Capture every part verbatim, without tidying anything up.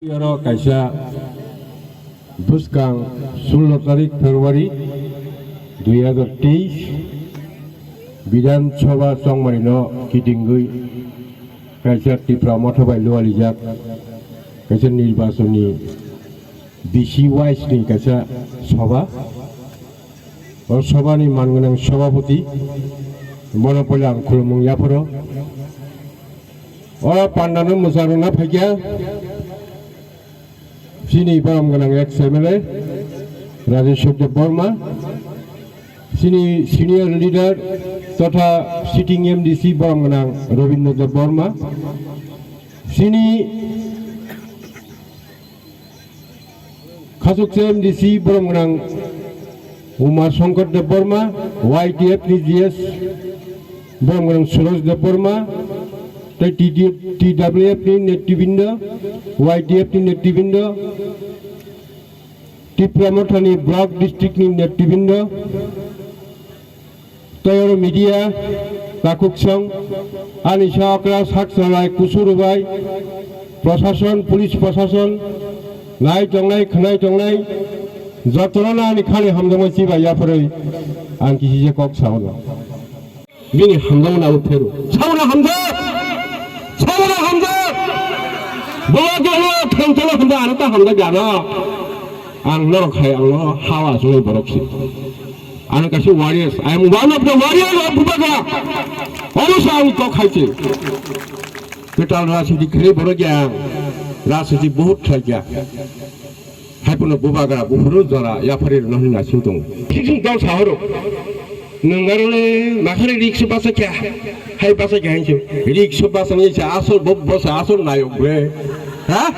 Oro kaisa bwskang sullo tarik February dui hazar teis Bidhan Sabha chongmani no kitingwi kaisa Tipra Motha bai lualijak kaisa nirbachoni B C wise ni kaisa sabha. O sabha ni manganang sabhapati bono poila ang khulumung yapharo. O panda no mwchang rwna phaikha chini borom gwnang ex M L A Rajeshwar Debbarma, chini senior leader totha sitting M D C borom gwnang Rabindra Debbarma, chini Khachukcha M D C borom gwnang Uma Shankar Debbarma, Y T F ni G S borom gwnang Suraj Debbarma, tei T D, T W F ni netribindo, Y T F ni netribindo, Tipra Mothani block district ni netribindo, Toyoro media, takhukchwng, ani sa okra sak salai kusuru bai, prosason, police prosason, nai tongnai, khwnai tongnai, jotono ani khani hamjakma chibai yapharwi ang kisi je kok saono. Bini hamjakma abo pheru. Saono hamjak! Saono hamjak! Bo gelo thengtolo hamjak, ano ta hamjak gano. Ang norok hai, ang no hawa aswk borok si. Ano kaisa warriors. I am one of the warriors of Bubagra. Omo sa ang kok hai se. Kwtal rajniti khlai borok ya. Rajniti bahut khlai ya. Hai phano Bubagra buphuru jora yaphari rwna hwnwi naising tongo. Sixteen dol sahoro. Nwng aroni makhari riksu basa kya? Hai basa kya hinsu? Riksu basa ni sa asol bob basa asol nayok bre. Ha?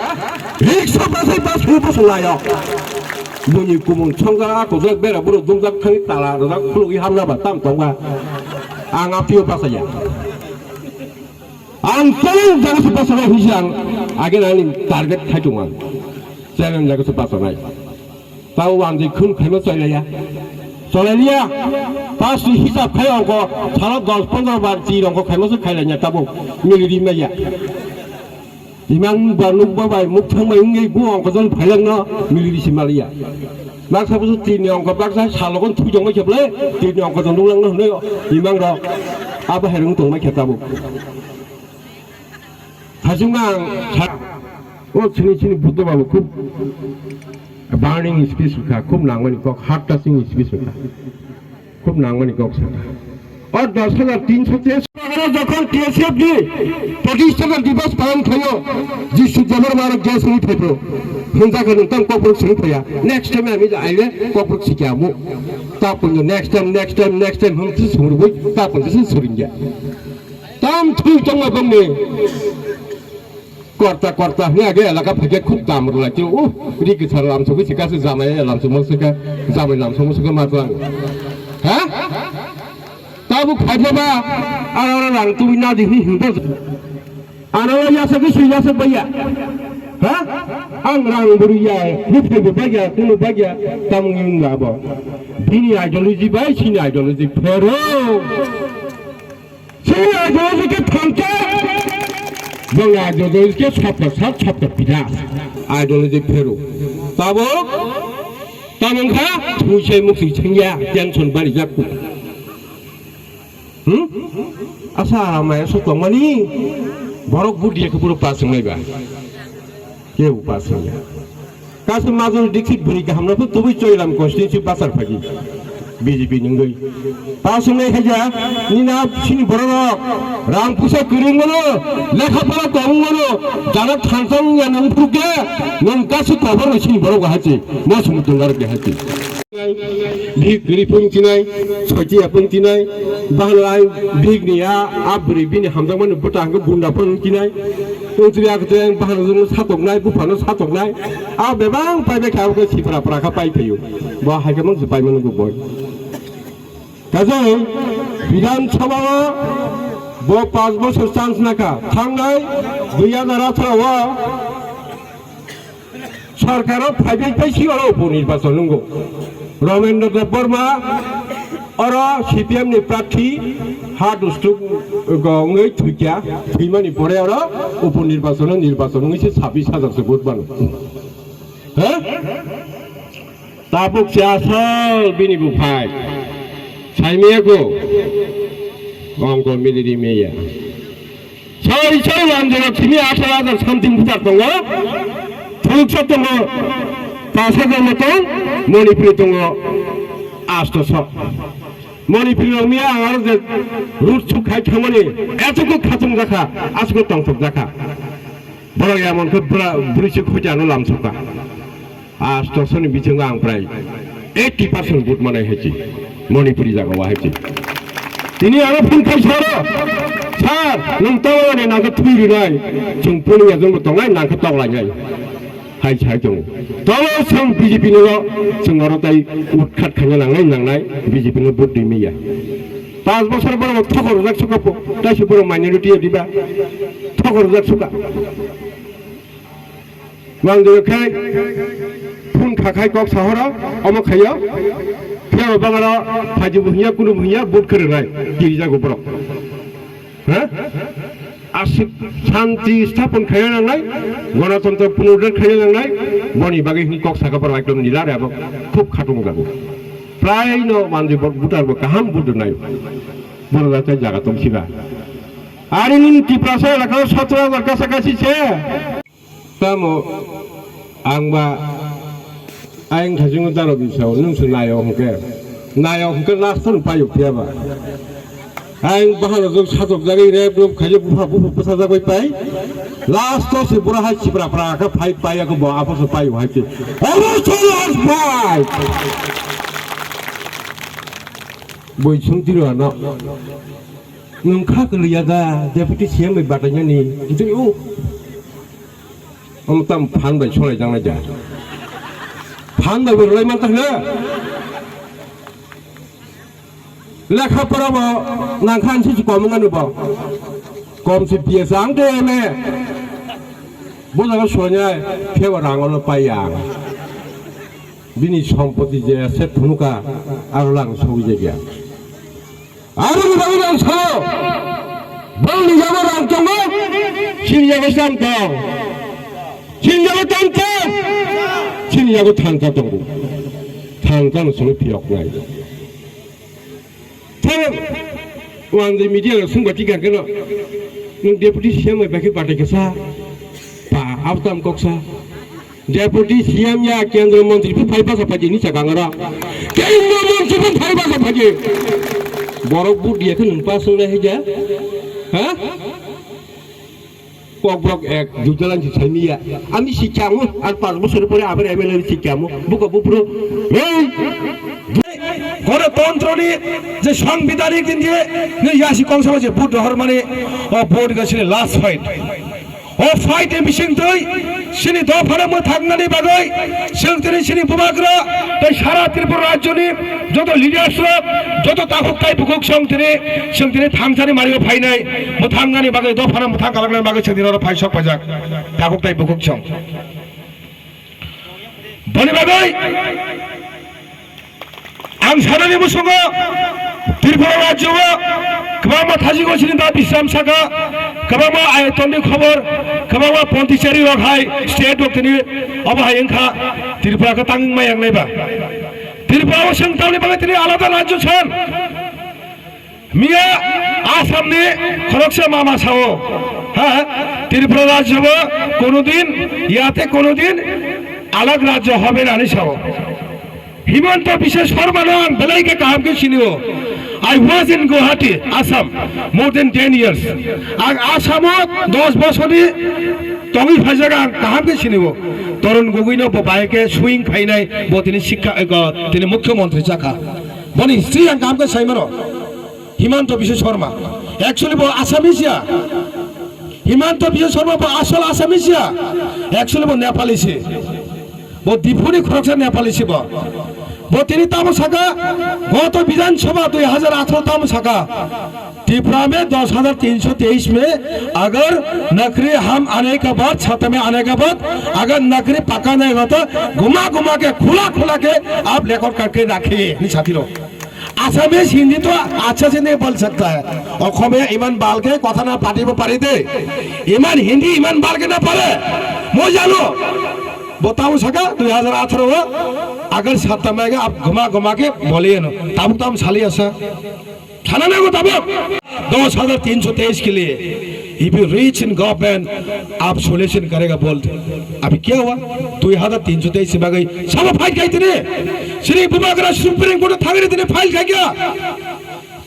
Riksu basa basa basa nayok. Buni kumun songja kujak bera buru dungjak thani tala rwjak khulugwi hamna ba tam tongba. Ang apio basa ya. Ang challenge jaga se basa nai hinsi ang age nani target khai tong ang. Challenge jaga se basa nai. Tao ang je khun khaima chailaya. Chailaya. Pas ni hisab khai ongko salo dos pondro bar chi ongko khaima se khailanya tabo miliri maya. Imang ba nuk ba bai muk thang bai ungei bu ongko jon phailang no miliri si maliya. Baksa busu tini ongko baksa salogon thui jong mai kheble tini ongko jon nuklang no hwnwi imang ro abo herung tong mai khe tabo. Thajwng ang sa-, o chini chini Buddha Babu khub burning speech wngkha, khub nangmani kok, heart touching speech wngkha, khub nangmani kok sakha. O dos hajar tinso te jokhon T S F ni pochishtha divas palon khlaio, Jisu Debbarma gas ni phaibo, hwnjakha nwng tamo kokborok swrwng phaiya, next time ami aile kokborok sikya mu, ta punjo next time, next time, next time hwn swrwngwi ta punjo swrwngya. Tam thui tongma bongni. Korta, korta hwnwi age elaka phaikhe khub dam rwlai twi, uh, ri kwthar lamsogwi se kasu jamai lamsogmo se kha, jamai lamsogmo se kha ma tlang. Ha? Tabuk phaikhe ba, aro aro rang twi nadi hwnwi himbo. Ano yasagwi se yasag baiya. Ha? Ang rang bwrwi ya, bwthai bo bagya, kuno bagya, tamung yung labo. Bini ideology bai, sini ideology phero. Sini ideology khe thamcha. Bangla ideology khe sapta sat sapta pida. Ideology phero. Tabuk tamang kha thungsai muksi chengya tension bari jak. Hmm? Asa maya so tongmani borok buddhi khe puro pas ngai ba. Kebo pas ngai. Kaisa Madhuri Dixit bwrwi kahamno pho tubui Choilam constituency bachar phaidi B J P ni wngwi. Ta swngnai khaija, nini a sini bororok rang puisa kwrwng mano, lekha pora tong mano, jana thansa wngya nang phuru khe, nwng kaisa koborno sini borok bo hachi, mo sumudung narwk de hachi. Bihik kwrwi phung chinai, soiti ya phung chinai, bahano ai bihik ni a, a bwrwi bini hamjakmani bwta hwnkhe gunda phung chinai. Wngtwi akhe tei ang bahanojwkno satoknai, buphano satoknai. A bebak pai bai kha, abokhe sipra pra kha pai phaio. Bo hai khe mangse pai mano bo boi. Kajai Bidhan Sabha o bo panch bosor chance nakha. Thangnai dui hajar atharo o Sarkar o phaibai phai si oro upo nirbachon nungo. Ramendra Debbarma oro C P M ni prarthi, Heart stroke wngwi thwikya, thwimani pore oro upo nirbachono, nirbachon wngwi se sabbish hajar se vote mano. Ha? Tabuk se asol bini buphai. Saimiyako. Ongko miliri meya. Soi soi lamjoro simi atharo hajar something voter tongo. Thuksa tongo. Pash hajar moto. Manipuri tongo. Astoso. Manipuri rok miya ang aro je road suk khai thangmani. Etuko khatung jakha. Asuko tongthok jakha. Borok emon khe bra-, bwrwi se khoiti ano lamsokha. Asto soni bisingo ang prai eighty percent vote manai hai se. Manipuri jaga o hai se. Tini ano phone khai saro. Sir, nwng tawani nangkhe thwi rinai. Chwng polling agent bo tongnai, nangkhe toklainai. Hai sai tongo. Tolo chwng B J P no chwng oro tai utkhat khaina nangnai, nangnai, B J P no vote rimaya. Panch bosor borok thokor jak suka po, tai se borok minority ya diba. Thokor jak suka. Wang doi khai phun kha khai kok sahoro omo khayo. Phiyaba bangaro phaji buhiya kunu buhiya vote khere nai. Tiri jago borok. Ha? Asik shanti sthapon khaina nangnai, gonotontro punoruddhar khaina nangnai, boni bagwi hini kok saka borok ekdom nila re abo khub khatung jago. Prai no manjui borok voter bo kaham vote nai. Borok jatai jaga tong siba. Ari nini Tiprasa elaka sotro hajar kasa kasi se. Tamo ang ba ayang thajingo daro bisao nwng se nayo hwnkhe. Nayo hwnkhe last no payo phiya ba. Ayang bahano jok sajok jagwi rep rep khayo bupha bupha bwsa jagwi pai. Last o se bura hai sibra pra kha phai pai ako bo apo se payo hai se. Obo se last fight. Boi sung tiro ano. Nwng kha kwlwi ya da, Deputy C M bai batainani, ntwi o. Omo tam phan bai solai jangnai da. Phan bai bo rwlai man ta hwna. Lekha pora bo nang kha, nsi si kom wngmani bo. Kom si B S ang de M A. Bo jaga soinai, phiyaba rang olo pai ya ang. Bini sompoti je se phunuka, aro lang sogwi jagya. Aro ni bagwi ang sao, bangni yago rang tongo, chini yago cham tong, chini yago tam tong, chini yago thansa tongo. Thansa no songwi phiyok nai. Thang, wang de media rok sung bati gan keno, nung deputy C M bai bakhe batai kasa, pa, abtam koksa. Deputy C M ya kendra montri phu phai basa phaji ni chakang ora. Kendra montri phu phai basa phaji. Borok but dia khe nwng pasung lai haja. Ha? Kokborok ek jujalan si saimiya. Ami sikyamu ar panch bosor pore abar M L A sikyamu. Buka bupro. Hey! Gorotontro ni je sangbidhanik din je ni yasi kongsa je but rohor mani o but ga sini last fight. O fight ni bisingtwi chini dophano mwthangnani bagwi chwng tini chini bubagra tei sara Tripura rajyoni joto leaders rok, joto takhuk tai bukhuk chwng tini, chwng tini thangsani mario phainai mwthangnani bagwi, dophano mwthang kalagnani bagwi chwng tini oro phai sok paijak takhuk tai bukhuk chwng. Boni bagwi ang sanani musungo Tripura rajyo o kwbangma thajigo chini ba Bisram saka, kwbangma ayatonni khobor, kwbangma pondicherry rok hai state rok tini obo hai wngkha Tripura khe tangwi maya wngnai ba. Tripura o chwng tamni bagwi tini alada rajyo san. Miya Assam ni khoroksa mama sao, ha, Tripura rajyo bo kono din, yate kono din alag rajyo hobe na hinwi sao. Himanta Biswa Sarma no ang belai khe kaham khe sinio. I was in Guwahati, Assam, more than ten years. Ang Assam o dos bosor ni tongwi phaijak, ang kaham khe sinio. Tarun Gogoi no bo bai khe swing phainai, bo tini sikha, eko, tini mukhyamantri chakha. Boni history ang kaham khe sai mano. Himanta Biswa Sarma. Actually bo Assamese ya. Himanta Biswa Sarma bo asol Assamese ya. Actually bo Nepali se. Bo Diphuni khoroksa Nepali se bo. Bo tini tamo saka, goto Bidhan Sabha dui hajar atharo tamo saka, Tripura mein dos hajar tin so teis mein agar nakri hum aane ke baad, satta mein aane ke baad agar nakri pakka nahi hua to ghuma ghuma ke, khula khula ke aap record karke rakhiye, ni saathi log. Assamese Hindi to accha se nahi bol sakta hai. Okhomia iman bal ke kotha na pati bo pari de. Iman Hindi iman bal ke na pare. Moi jano. Bo tamo saka dui hazar atharo o agar satta mega ap goma goma ke bole no. Tabuk tam sali asa. Sana na go tabuk. दस हज़ार तीन सौ तेईस के लिए if you reach in government आप solution करेगा बोल दे. अभी क्या हुआ? दुई हजार तीन सौ तेईस से बगई सब फाइल खाई तेने. Sini Bubagra Supreme Court thangri tini file khai kya?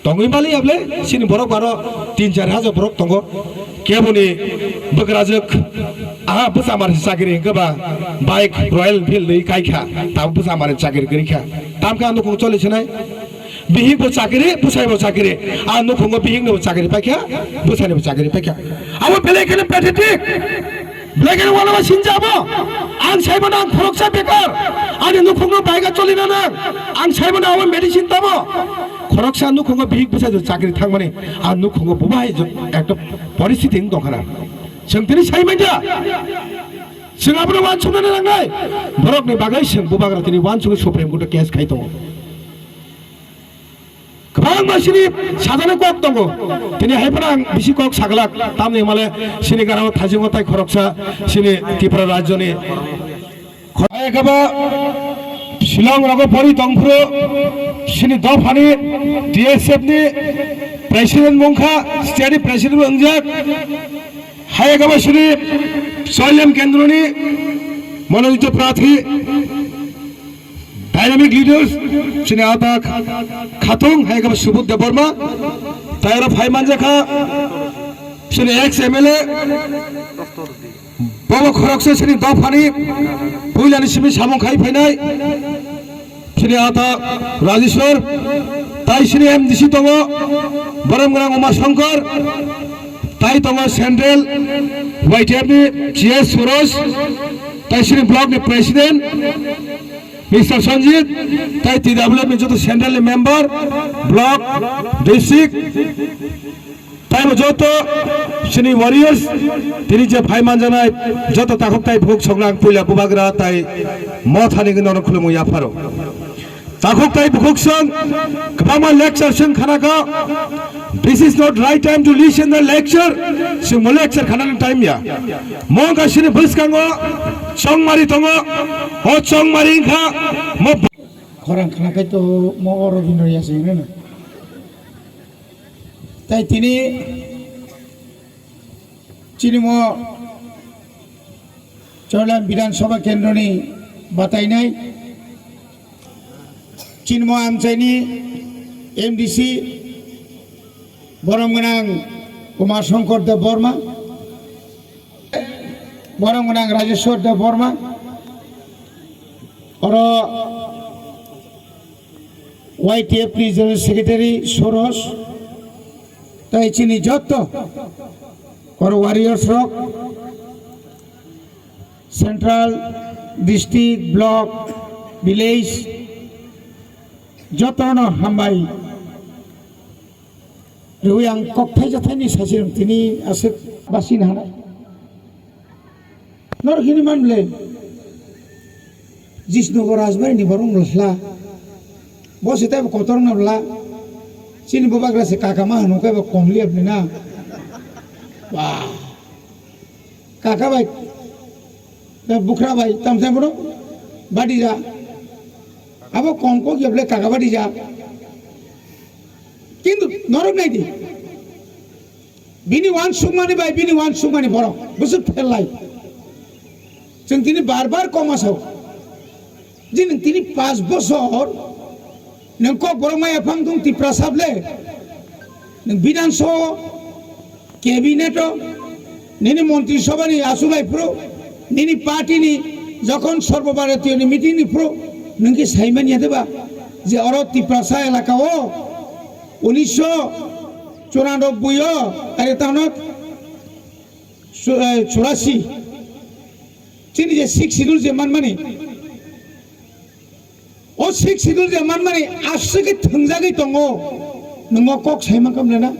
Tongwi bali able sini borok baro tin char hajar borok tongo. Keboni bwkrajwk aha bwsa mar chakri hwnkhe ba bike Royal Enfield ri kai kha. Tabuk bwsa mar chakri gri kha. Tamkhe ang nukhung choli sinai. Bihik bo chakri, bwsai bo chakri. A nukhungo bihik no bo chakri paikha, bwsai no bo chakri paikha. Abo belai kheno pathetic. Belai kheno walama sinja abo. Ang saimano ang khoroksa bekar. Ani nukhungo bike a choli nang. Ang saimano abo medicine tamo. Khoroksa nukhungo bihik bwsai bo chakri thangmani. A nukhungo bubai ekta poristiti wng tongkhana. Chwng tini saimanja. Chwng abono wansuknani nangnai. Borokni bagwi chwng bubagra tini wansugwi Supreme Court o case khai tongo. Kwbangma sini sajani kok tongo. Tini hai phano ang bisi kok saglak. Tamni hwnmale sini gana o thaisingo tai khoroksa sini Tripura rajyoni. Khoroksa ekaba Shillong rogo pori tongphuru sini dophani T S F ni president wngkha, state ni president bo wngjak. Hai ekaba sini Soilem kendroni mononito prathi. Dynamic leaders, chini ata Khatung, hai khe Subudh Debbarma, tai aro phai manjakha, chini ex M L A, bobo khoroksa chini dophani, puilani simi samung khai phainai, chini ata Rajeshwar, tai chini M D C tongo, Borom Gwnang Uma Shankar, tai tongo Central Y T F ni G S Suros, tai chini block ni president, Mister Sanjit, tai T W F ni joto central ni member, block, district, tai bo joto chini warriors, tini je phai manjanai joto takhuk tai bukhuk songno ang puila bubagra tai mothani gwnano khulumung yapharo. Takhuk tai bukhuk song kwbangma lecture song khanaka. This is not right time to listen the lecture. Chwngbo lecture khanani time ya. Mo wngkha chini bwskango chongmari tongo. O chongmari wngkha mo khorang khna khai to mo oro bini ya se neno. Tai tini chini mo Chorlam Bidhan Sabha Kendroni batainai. Chini mo amchaini M D C Borom Gwnang Kumar Shankar Deb Borma, Borom Gwnang Rajeshwar Deb Borma, oro Y T F ni General Secretary Soros, tai chini jotto oro warriors rok, Central, District, Block, Village, jotono hambai rwi ang kok thaisa thaini sasi rwng tini aswk basini hanai. Nor hini man ble Jisnu bo Rajbari ni borok no hla. Bo se tei bo kotor no hla. Chini bubagra se kaka ma hwnwi khe bo komli apni na. Ba. Kaka bai, bukra bai, tamsai bono badi ja. Abo kom kok ya ble kaka badi ja. Kintu norok nai di. Bini wan sukmani bai, bini wan sukmani borok. Busuk phelai. Chwng tini bar bar koma sao. Je nwng tini pas bosor nwng kok borok maya phang thung Tiprasa ble. Nwng Bidhan Sabha o, Cabinet o, nini Montri Sabha ni achuk lai phuru, nini party ni jokhon Sarbo Bharatiyo ni meeting ni phuru, nwng khe sai man ya de ba je oro Tiprasa elaka o unisho churanobboi o, are tano chu-, eh, churasi. Chini je Sixth Schedule je manmani, o Sixth Schedule je manmani aswk khe thwngjagwi tongo, nwng o kok sai mankha mle na?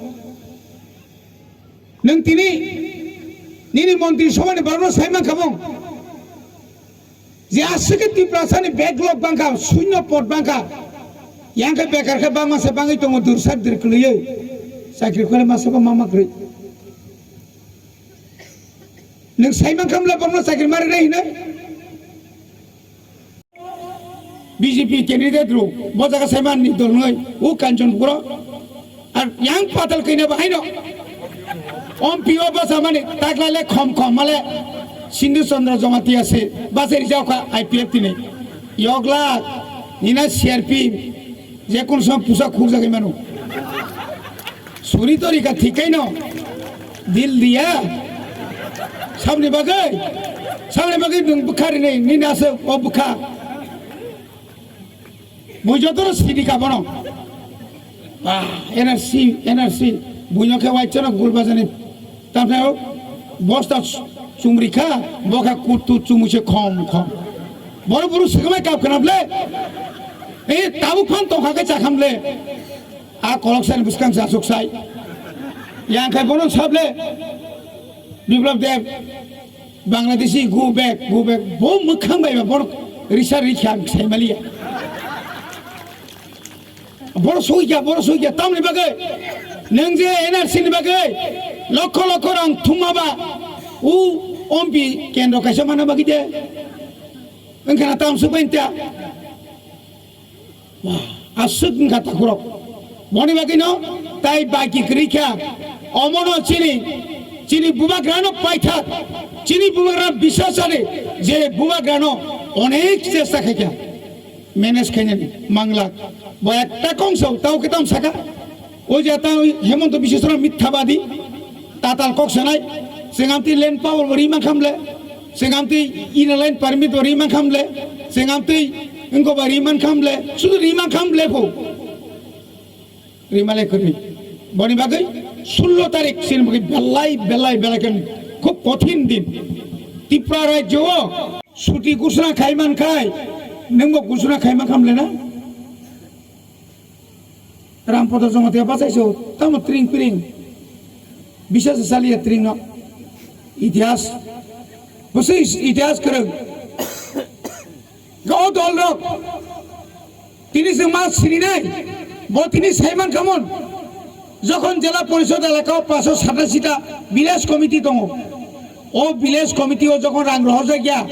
Nwng tini nini Montri Sabha ni borokno sai mankha bong? Je aswk khe Tiprasa ni backlog bangkha, shunyo pod bangkha. Yang khe bekar khe bangma se bangwi tongo, dursa dir kwlwiwi. Chakri khole masa bo mama kwrwi. Nwng saiman khamle bono chakri mari rw hinwi. B J P candidate rok bo jaga saiman ni dol ngai u Kanchanpur. Ar yang patal kaina ba haino. Om P O basa mani takla le khom khom male Sindhu Chandra Jamatia se basa rijao kha I P F tini. Yogla nina C R P je kun sam pusa khuk jagai manu. Suri to rika thikai no. Dil diya. Sabni bagwi. Sabni bagwi nung bukha rini nina se o bukha. Bui joto no sidi ka bono. Ah, N R C, N R C. Bui no khe wai chana gul bajani. Tamne o bosta chumri kha, bo kha kutu chumu se khom khom. Boro buru sikamai kap khana ble. E tabuk phan tongkha khe chakham ble. A kolok sani bwskang sa suk sai. Yang khai bono sable. Biplab Deb. Bangladeshi, go back, go back. Bo mwkhang bai ba, bor risa rikha saimaliya. Bor soikya, bor soikya, tamni bagwi. Nang je N R C ni bagwi. Lokho lokho rang thumma ba. U ompi kendro kaisa mana bagwi de. Engkana tam suk bai ta. Wah, aswk wngkha takhurok. Boni bagwino tai baki kwrwi kha. Omono chini, chini bubagrano paithak, chini bubagrano bisas chani je bubagrano onek chesta khaikha. Manage khainani manglak. Bo ekta kongsa tao kitam saka. O je ta Hemanta Biswa Sarma mithabadi. Tatal kok sanai, sengam twi land power bo ri man khamle, sengam twi inner line permit bo ri man khamle, sengam twi engko ba ri man khamle, sudu ri man khamle pho. Ri male khurmi. Boni bagwi sullo tarik sin bagwi belai, belai, belai kan khub kothin din. Tripura rajyo o suti gusna khai man khai, nengbo gusna khai man khamle na? Rampada Jamatia bachai so, tamo tring pring. Bisa se saliya tring no. Itihas. Bwswi itihas kwrwng. Go dol rok. Tini se ma sininai. Bo tini saiman khamon. Jokhon jela porishod elaka o paso sata sita village committee tongo. O village committee o jokhon rang rohorjak ya.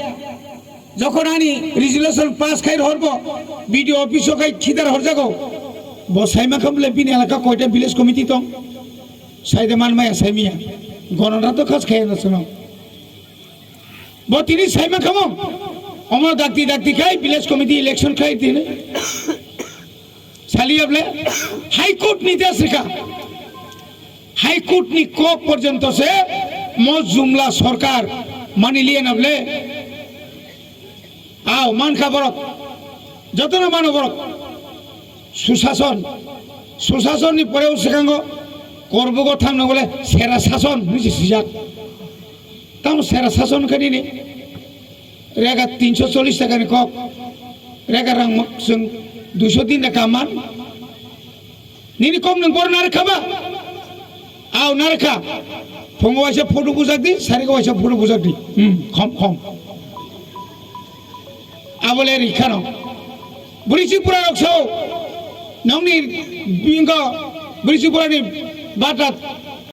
Jokhon ani resolution pass khai rohorbo, B D O office o khai khidar horjago. Bo saima khamle bini elaka koita village committee tong? Saide man maya saimiya. Gonora to khas khaya na suno. Bo tini saima khamo. Omo dakti dakti khai village committee election khai tini. Saliya ble High Court ni jas rikha. High Court ni kok porjonto se mo jumla sorkar maniliya na ble. Aw, mankha borok. Jotono mano borok. Susason. Susason ni pore uswkango korbugo thangno bole sera sason hinwi se sijak. Tamo sera sason khe nini rega tinso chollish taka ni kok, rega rang mak chwng duiso din da kaman. Nini kok nwng bor narwkha ba? Aw narwkha. Phungo waisa photo bujak di, sarigo waisa photo bujak di. Hmm, khom khom. Abole rikhano. Buri Tripura rok so. Nongni bingo Buri Tripura ni bata